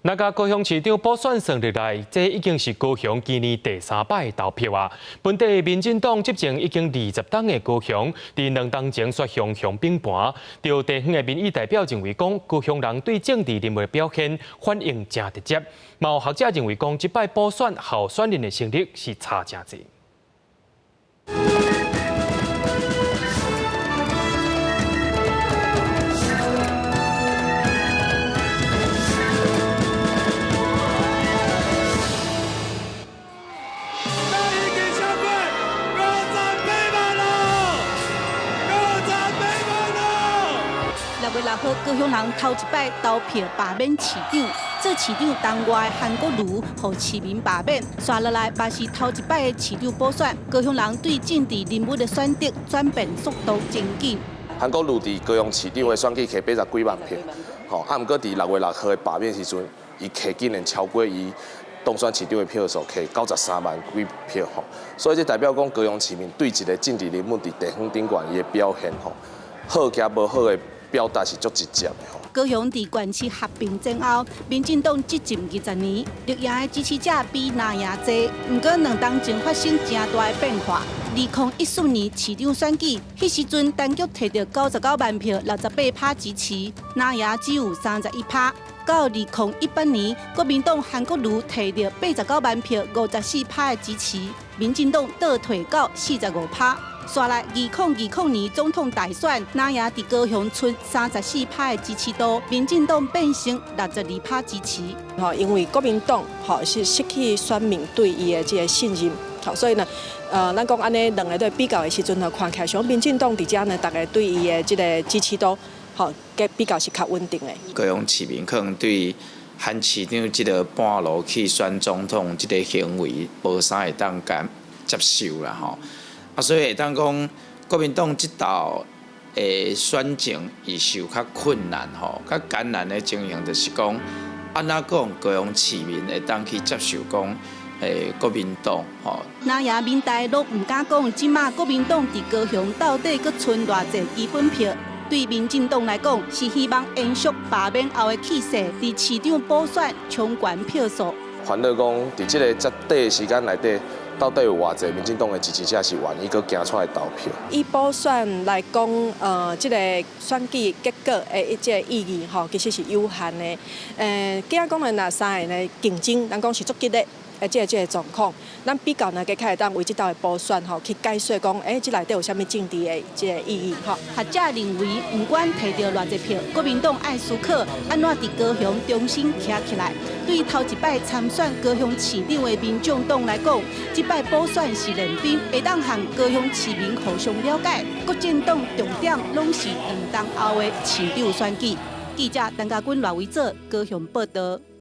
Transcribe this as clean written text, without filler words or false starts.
那個高雄市長補選算入來，這已經是高雄今年第三擺投票啊。本地民進黨執政已經20冬的高雄，佇2冬前煞雄雄崩盤。著地方的民意代表認為講，高雄人對政治人物的表現反應誠直接。嘛有學者認為講，這擺補選候選人的成績是差誠濟。 6月6號，高雄人頭一擺投票罷免市長，做市長黨外韓國瑜，予市民罷免。紲落來嘛是頭一擺的市長補選，高雄人對政治人物的選擇轉變速度真緊。韓國瑜佇高雄市長的選舉摕80幾萬票，吼，啊，毋過佇6月6號的罷免時陣，伊摕竟然超過伊當選市長的票數，摕93萬幾票，吼，所以這代表講高雄市民對一個政治人物佇地方頂懸伊的表現，吼，好加無好的表達是足直接的吼。高雄佇縣市合併前後，民進黨執政20年，綠營的支持者比藍營濟。毋過2冬前發生誠大的變化。2014年市長選舉，彼時陣陳菊摕著99萬票，68%支持，藍營只有31%。到2018年，國民黨韓國瑜摕著89萬票，54%的支持，民進黨倒退到45%。紲來2020年總統大選，藍營佇高雄賰34%的支持度，民進黨變成62%支持。吼，因為國民黨吼是失去選民對伊的這個信任，吼，所以呢，咱講按呢兩个對比較的時陣吼，看起來像民進黨佇遮呢，大家對伊的這個支持度，吼，比較是較穩定的。高雄市民可能對韓市長這個半路去選總統這個行為，無啥會當敢接受啦，吼。啊，所以會當講國民黨這道的選情會受較困難吼，較艱難的情形就是講，按怎講高雄市民會當去接受講，國民黨吼。藍營民代攏毋敢講，這馬國民黨佇高雄到底閣賰偌濟基本票？對民進黨來講，是希望延續罷免後的氣勢，佇市長補選衝懸票數。煩惱講，佇這个遮短的時間內底，到底有偌濟民進黨的支持者是願意閣行出來投票？以補選來講，這個選舉結果的這個意義吼，其實是有限的。假講的若三个呢競爭，咱講是足激烈的這個狀況，咱比較呢，加較會當為這道的補選吼去解說講，這內底有啥物政治的這個意義吼。學者認為，毋管摕著偌濟票，國民黨愛思考按怎佇高雄重新徛起來。對頭一擺參選高雄市長的民眾黨來講，這擺補選是練兵，會當予高雄市民互相了解。國政黨重點攏是2冬後的市長選舉。記者陳家軍、賴維哲高雄報導。